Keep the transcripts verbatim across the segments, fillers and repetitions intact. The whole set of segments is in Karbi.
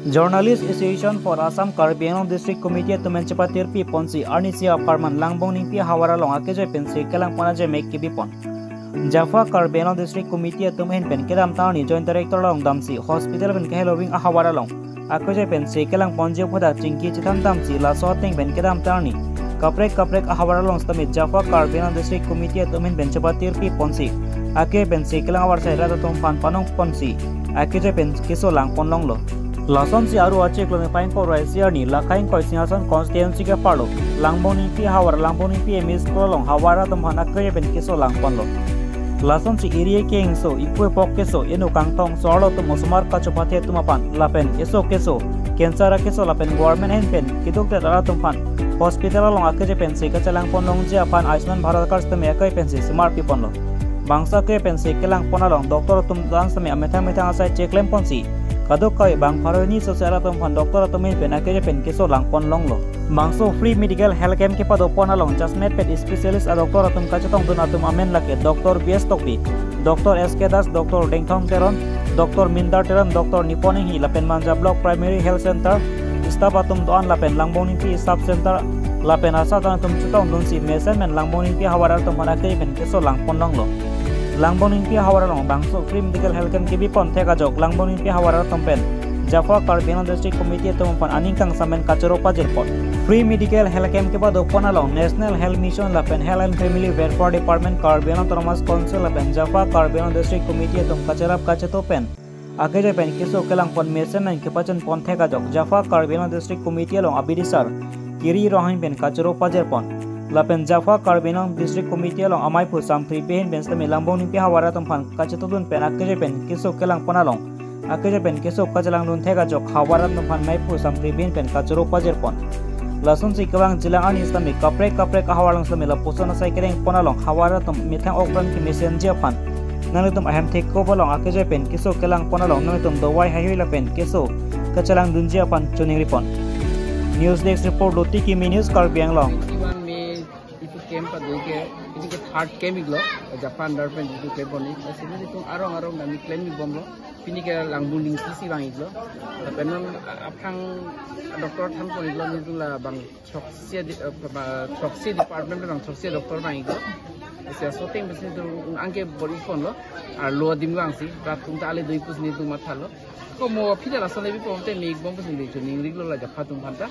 Journalist Association for Assam Karbi Anglong District Committee atum pen chepatirpi ponsi arnisi apharman Langbong Ningpi ahavar along akeje pensi kelang pon ajemek kebipon. JAFA Karbi Anglong District Committee atum ahin pen kedamtang arni Joint Director along damsi hospital pen keheloving ahavar along akeje pensi kelang ponji aphuthak chingki chethan damsi laso ateng pen kedamtang arni kaprek kaprek ahavar along sitame JAFA Karbi Anglong District Committee atum ahin pen chepatirpi ponsi ake pensi kelang avarsai rat atum aphan panong ponsi akeje pen keso lang pon longlo. Lasonsi aru achiklo niphai ingkoi ra isi arni Lakha ingkoi Singhason constituency ke-arlo Langbong Ningpi ahavar, Langbong Ningpi M E School along havar atum aphan akeje pen keso lang ponlo. Lasonsi eri kehingso, iphu ipok keso, inut kangtong, so-arlo atum osomar kachopathe atum aphan lapen eso keso, cancer akeso lapen government ahin pen keduk det atum aphan hospital along akeje pensi kachelang pon longji aphan Ayushman Bharat card sitame akeje pensi semarpi ponlo. Bangso akeje pensi kelang pon along doctor atum do-an sitame amethang methang asai cheklem ponsi kadokave bang pharo hini sose arat atum aphan doctor atum ahin pen akeje pen keso lang pon longlo. Bangso free medical health camp kepado pon along jasemet pen specialist a doctor atum kachetongdun atum amen lake Doctor B S Tokbi, Doctor S K Das, Doctor Dengthong Teron, Doctor Mindar Teron, Doctor Nipon Enghi lapen Manja Block Primary Health Center staff atum do-an lapen Langbong Ningpi Sub Center lapen asat atum chetongdunsi mesen pen Langbong Ningpi ahavar atum aphan akeje pen keso lang pon longlo. Langbong Ningpi ahavar along bangso free medical health camp kebi pon thek ajok Langbong Ningpi ahavar atum pen JAFA Karbi Anglong District Committee atum aphan aning kangsam pen kachoro pajir pon. Free medical health camp kepado pon along National Health Mission lapen Health and Family Welfare Department, Karbi Anglong Autonomous Council lapen JAFA Karbi Anglong District Committee atum kacherap kacheto pen akeje pen keso kelang pon mesen pen kepachun pon thek ajok JAFA Karbi Anglong District Committee along abidisar Kiri Ronghang pen kachoro pajir pon. Lapen JAFA Karbi Anglong District Committee along amaiphu Samphri Bey ahin pen sitame Langbong Ningpi ahavar atum aphan kachetongdun pen akeje pen keso kelang pon along akeje pen keso kachelangdun thek ajok havar atum aphan maiphu Samphri Bey ahin pen kachoro pajir pon. Lasonsi kevang jilang arni sitame kaprek kaprek ahavar along sitame lapuson asai kereng pon along havar atum methang okran kemesenji aphan nanglitum ahem thekko along akeje pen keso kelang pon along nanglitum dovai haihui lapen keso kachelangdunji aphan choningri pon. News Desk Report, Loti Kimi News, Karbi Anglong. Twenty-one May itum camp pado ke, itum ke third camp iklo, JAFA under pen itum camp pon ik, lasi nelitum arong arong nami claim ik bomlo, pini ke Langbong Ningpi si vang iklo, lapen non aphrang doctor than pon iklo, nelitum la bang throksi di-, eh, ba-, throksi department bang throksi doctor vang iklo, lasi aso ateng pensi itum anke bor ik ponlo, arlo adim vangsi, rat atum ta ale do ik pusi nelitum mathalo. Ko mo aphi ta lason le bipon te me ik bom pusi neli choningri iklo la JAFA atum aphan ta.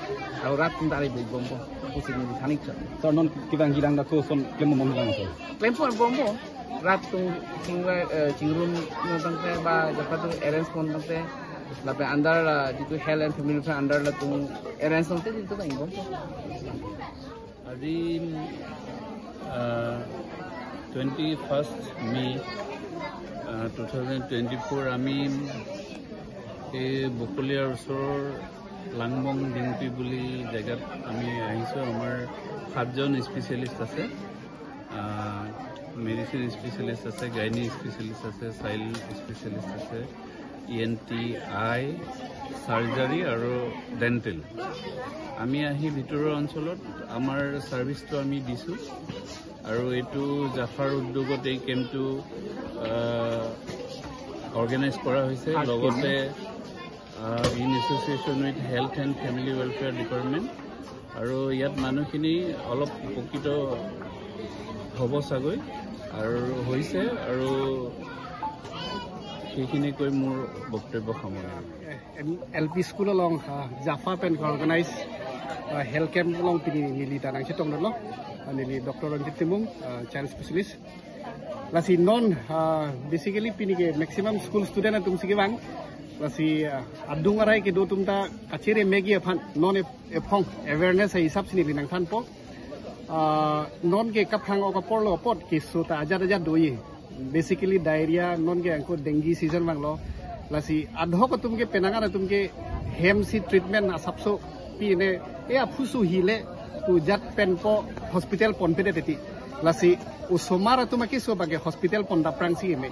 Aru rat atum ta ale do ik bom bom pusi neli than ik chot. Sir, non kevang jilang dak koson claim bom lang sir. Claim pon bom bom. Rat atum chingva, eh, chingrum non tangte ba JAFA atum arrange pon tangte. Lapen under la jitu Health and Family Welfare under latum arrange tangte jitu ta ik bom bom. আজি twenty first মে two thousand twenty four. আমি এই বকলীয়াৰ ওচৰৰ লাংবং ডিংপি বুলি জেগাত আমি আহিছোঁ। আমাৰ সাতজন স্পেচিয়েলিষ্ট আছে, মেডিচিন স্পেচিয়েলিষ্ট আছে, গাইনী স্পেচিয়েলিষ্ট আছে, চাইল্ড স্পেচিয়েলিষ্ট আছে, E N T, I, surgery আৰু ডেণ্টেল। আমি আহি ভিতৰৰ অঞ্চলত আমাৰ ছাৰ্ভিচটো আমি দিছোঁ আৰু এইটো জাফাৰ উদ্যোগত এই কেম্পটো অৰ্গেনাইজ কৰা হৈছে। লগতে in association with health and family welfare department আৰু ইয়াত মানুহখিনি অলপ উপকৃত হ'ব চাগৈ আৰু হৈছে আৰু সেইখিনি কৈ মোৰ বক্তব্য সামৰণি। L P school along, ah, JAFA pen organize, ah, health camp along pini neli ta nangchetongdunlo, ah, neli Doctor Ranjit Timung, ah, child specialist. Lasi non, ah, basically pini ke maximum school student atum si kevang. Lasi, ah, adung arai kedo atum ta kachere megi aphan non ep-, ephong awareness hisap si neli nangthanpo. Ah, non ke kaprang ok apor lo apot keso ta ajat ajat doye. Basically diarrhea, non ke angko dengue season vanglo. Lasi adhok atum ke penang atum ke hem si treatment asapso pine, e aphu suhi le pu jat pen po hospital ponpe det teti. Lasi osomar atum akeso abang ke hospital pon daprang si eme.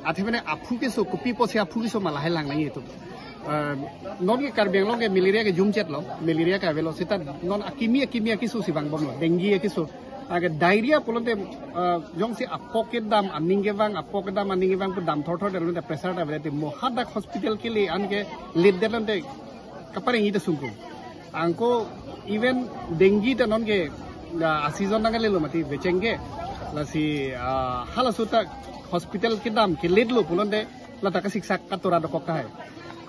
Athe mane aphu keso kopi pusi aphu keso ma lahai lang nangji atum. Ah, non ke Karbi Anglong ke malaria ke jumchet lo, malaria ke avelo, seta non akimi akimi akeso si vangbomlo, dengue akeso. Anke diarrhea pulote, ah, jongsi apok kedam aning kevang, apok kedam aning kevang pu dam thorthor det lonte pressure ta avelo te mo hadak hospital kele anke late det lonte Kapareng ita sungkung. Anke even dengue ta nonke, ah, a-season nanglelo mati vecheng ke. Lasi, ah, halaso ta hospital kedam ke late lo pulote lata kasiksak katora dokok tahai.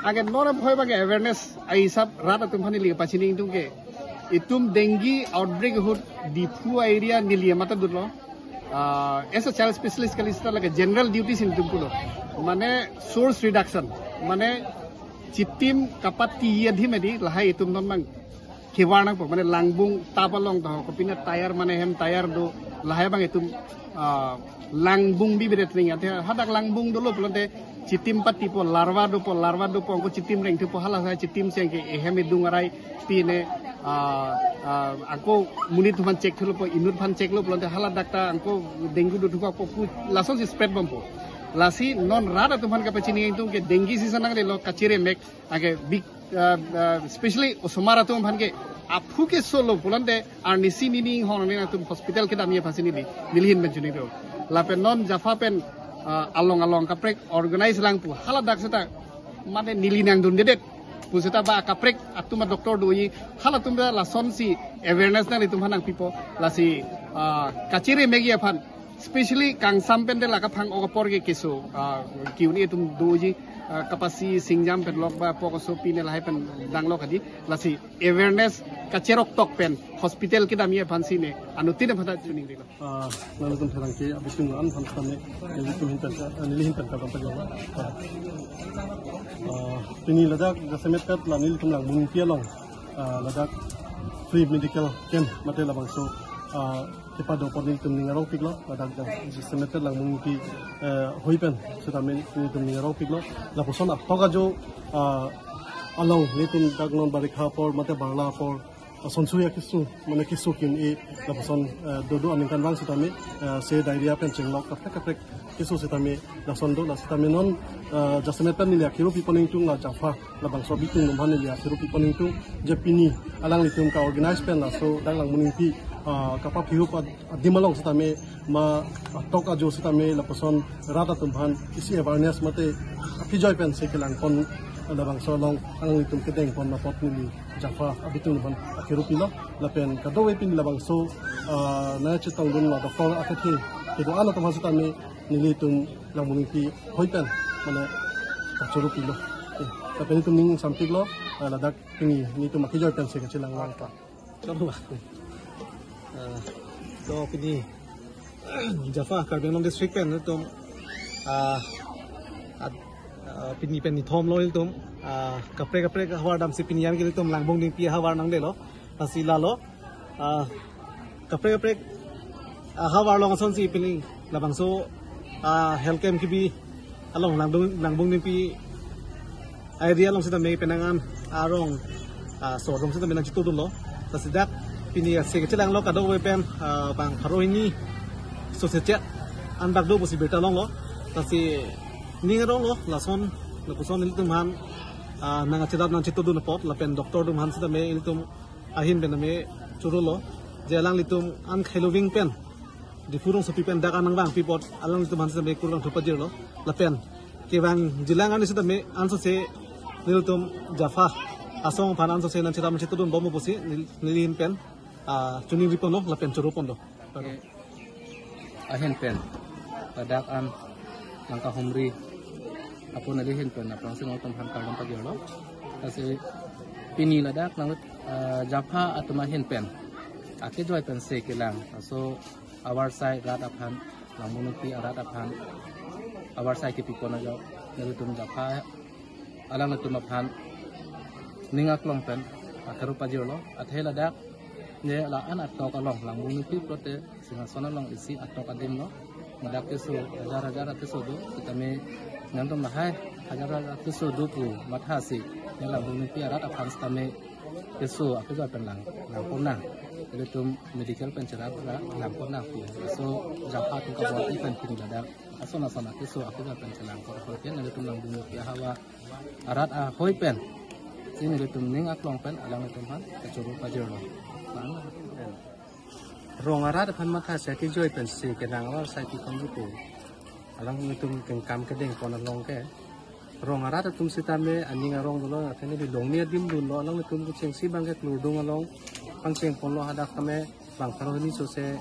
Anke non abang ke awareness ahisap rat atum aphan neli pachini ingtung ke. Itum dengue outbreak ahut Diphu area neli mata dutlo. Ah, as a child specialist kali seta lake general duty si nelitum pulo. Mane source reduction. Mane chitim kapati adim edi lahai itum non abang kevar nangpo. Mane langbung tap along to, kopine tyre mane hem tyre do lahai abang itum, ah, langbung bibiret ring ate hadak langbung dolo pulote chitim patipo, larva dopo, larva dopo, anke chitim rengthupo, hala sa chitim si anke ehem edung arai pine, ah, ah, anke monit atum aphan check thulo po, inut aphan check lo pulote hala dak ta anke dengue dothupo pu lasonsi spread bompo. Lasi non rat atum aphan kapachini ingtung ke dengue season nanglelo kachere mek anke big, ah, ah, especially osomar atum aphan ke aphu keso lo pulote arnisi neli inghong neli atum hospital kedamji aphansi neli, neli ahin pen chini do. Lapen non JAFA pen, ah, along along kaprek organize lang pu hala dak seta mane neli nangdundedet pu seta ba kaprek atum a-doctor doji, halatum ta lasonsi awareness nanglitum aphan nangpipo. Lasi, ah, kachere mekji aphan, especially kangsam pen de la kaphang-ok apor ke keso, ah, ke-un-e atum doji, ah, kapasi singjam pen lok ba pok aso pine lahai pen danglo kadi. Lasi awareness kacherok tok pen hospital kedamji aphansi ne anuttin aphan ta chiningrilo. Ah, nanglitum pherangke abitung an aphan kami, nelitum ahin pen, ah, neli ahin pen kardom pajok. Ah, pini ladak jasemet kat la nelitum Langbung Ningpi along, ah, ladak free medical camp mate labangso, ah, kepado apot nelitum ning arongpiklo, ladak jasemet kat Langbung Ningpi, eh, hoi pen setame nelitum ning arongpiklo. Lapuson atok ajo, ah, along nelitum dak non barikha apor mate barla apor, ah, sonsuya keso, mane keso ke-un-e lapuson, eh, dodo aningkanvang setame, eh, se diarrhea pen chenglok kaprek kaprek keso setame lason do. La setame non, eh, jasemet pen neli akero pipon ingtung la JAFA labangso abitung atum aphan neli akero pipon ingtung je pini alanglitum ka-organize pen laso dak Langbung Ningpi, ah, kapaphirup ad-, adim along setame ma atok ajo setame lapuson rat atum aphan isi awareness mate akejoi pen se kelangpon labangso along alanglitum kedengpon apot neli JAFA abitung atum aphan akero pilo. Lapen kadokave pini labangso, ah, nangchetongdun la doctor akethe kedo-an atum aphan setame nelitum Langbung Ningpi hoi pen mane kachoro pilo. Eh, lapen nelitum ning sampiklo, ah, ladak pini nelitum akejoi pen se kachelang lang ta. Chalo ba. Ah, to pini JAFA Karbi Anglong District pen nelitum, ah, ad-, ah, pini pen nithom lo nelitum, ah, kaprek kaprek ahavar damsi pini an ke nelitum Langbung Ningpi ahavar nanglelo. Lasi lalo, ah, kaprek kaprek ahavar along asonsi pini labangso, ah, health camp kebi along Langbung, Langbung Ningpi area along setame penang an arong, ah, so arong setame nangchetongdunlo. Lasi dak pini ase kachelanglo kadokave pen, ah, bang pharo hini so sechet an bak do pusi birta longlo. Lasi ning aronglo lason lapuson nelitum aphan, ah, nangkachedam nangchetongdun apot lapen doctor atum aphan setame nelitum ahin pen tame chorolo je alanglitum an khailoving pen Diphu rongsopi pen dak an nangvangpi apot alanglitum aphan setame kurvangthu pajirlo. Lapen kevangjilang arni setame ansose nelitum JAFA asong aphan ansose nangchedam nangchetongdun bompo pusi nel-, neli ahin pen, ah, choningri ponlo lapen choro ponlo. Ahin pen ladak an nangkahumri apot neli ahin pen aphrangsi nangtum aphan kardom pajirlo. Lasi pini ladak nang, ah, JAFA atum ahin pen akejoi pen se kelang aso avarsai rat aphan, Langbung Ningpi arat aphan avarsai kepipon ajok nelitum JAFA alanglitum aphan ning aklong pen akero pajirlo. Athe ladak ne la-an atok along Langbung Ningpi pulote Singhason along isi atok adim lo. Ladak keso hajar hajar akeso do, setame nangtum lahai hajar hajar akeso do pu mathasi ne Langbung Ningpi arat aphan setame keso akejoi pen lang, langpon nang. Ilitum medical pen cherap ra langpon nang pu. So JAFA atum kabor-i pen pini ladak ason ason akeso akejoi pen chelangpon apot ke nelitum Langbung Ningpi ahavar arat ahoi pen si nelitum ning aklong pen alanglitum aphan kachoro pajirlo. Rong arat aphan mathasi akejoi pen se kelang avarsai piponji pu alanglitum kengkam kedengpon along ke Rong arat atum sitame aning arong dolo, athene di longni adim dunlo, alanglitum kechengsi abangke klurdung along pangcheng ponlo, hadak tame bang pharo hini sose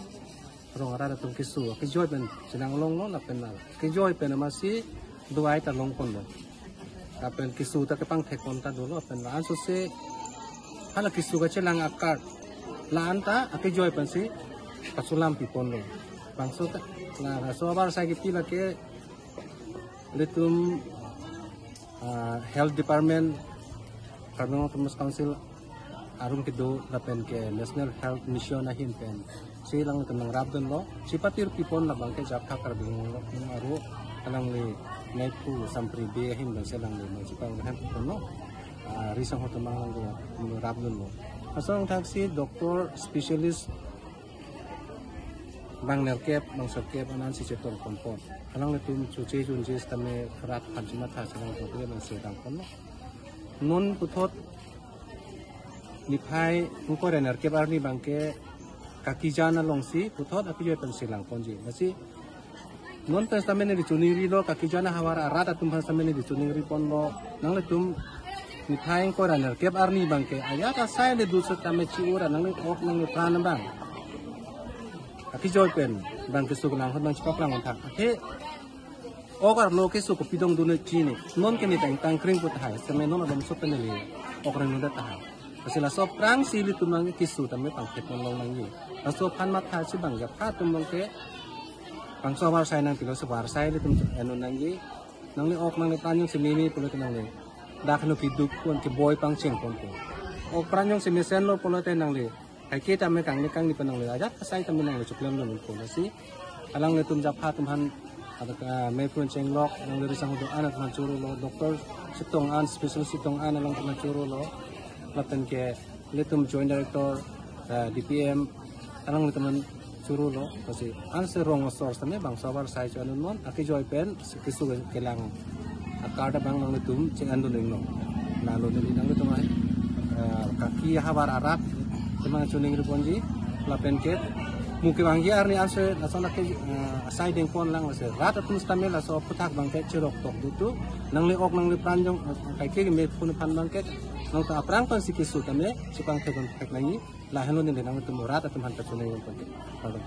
rong arat atum keso akejoi pen chenang longlo lapen la kejoi pen amatsi do-ai ta long ponlo. Lapen keso ta kepangthek pon ta dolo, lapen la-an sose hala keso kachelang a-card la-an ta akejoi pensi kachelam pi ponlo. Bangso ta la so abar sai kipi lake ilitum ah, Health Department, Karbi Anglong Autonomous Council arum kedo lapen ke National Health Mission ahin pensi alanglitum nangrap dunlo. Chipatir pi pon labangke Japha Karbi Anglong aro alangli Meiphu Sampri Bey ahin pensi alangli mangchipang hem ponlo. Ah, risang hotamang alangli nangrap dunlo. Asong thaksi doctor specialist bang nerkep, bang sirkep anansi chetong ponpon. Alanglitum chuche junje sitame rat phan chimatha selang ponte bang sedang ponlo. Non puthot niphai ingkoi ra nerkep arni abangke kakijan alongsi puthot akejoi pensi lang ponji. Lasi non pen sitame neli choningrilo, kakijan ahavar arat atum aphan sitame neli choningri ponlo. Nanglitum niphai ingkoi ra nerkep arni abangke ajat asai le dut sitame chi-ura nangli ok nangli pran abang akejoi pen bang keso kelang ahut bang chipaklang on thak. Athe ok arlo keso kopi dong dun chini. Non ke ne tang tang kring pu tahai. Seme non abang so pen neli ok reng nunda tahai. Lasi laso aphrangsi ilitum nangji keso tame pangthek pon long nangji. Laso aphan matha si bang Japha atum abangke bangso abar sai nangpilo, so abar sai ilitum en-un nangji. Nangli ok nangli pran jongsi meme pulote nangli dak heno keduk pon keboi pangcheng ponpo. Ok pran jongsi mesenlo pulote nangli kaike tame kangni kangni pen nangli ajat asai tame nangli choklemdun ponpo. Lasi alanglitum Japha atum aphan, hadak, ah, Meiphu Chenglok, alangli risang hodo an atum aphan chorolo, doctor chetong an, special chetong an alangtum aphan chorolo. Lapen ke ilitum Joint Director, ah, D P M, alanglitum aphan chorolo. Lasi ansi rong asor sitame bangso abar sai cho-en-un non, akejoi pen keso kelang a-card abang nanglitum cheng-en dun ringlo. Lalo neli nanglitum ai, eh, kaki ahavar arat temang choningri ponji lapen ke mo kevangji arni ansi lason ake, eh, asai deng pon lang, lasi rat atum sitame laso aphuthak abangke cherok tok dutu. Nangli ok nangli pran jong, eh, kaike ke Meiphu aphan abangke nangta aphrang pensi keso tame chipangthek ponthek nangji. Lahenlo neli nanglitum rat atum aphan kachoningri ponke. Pardon.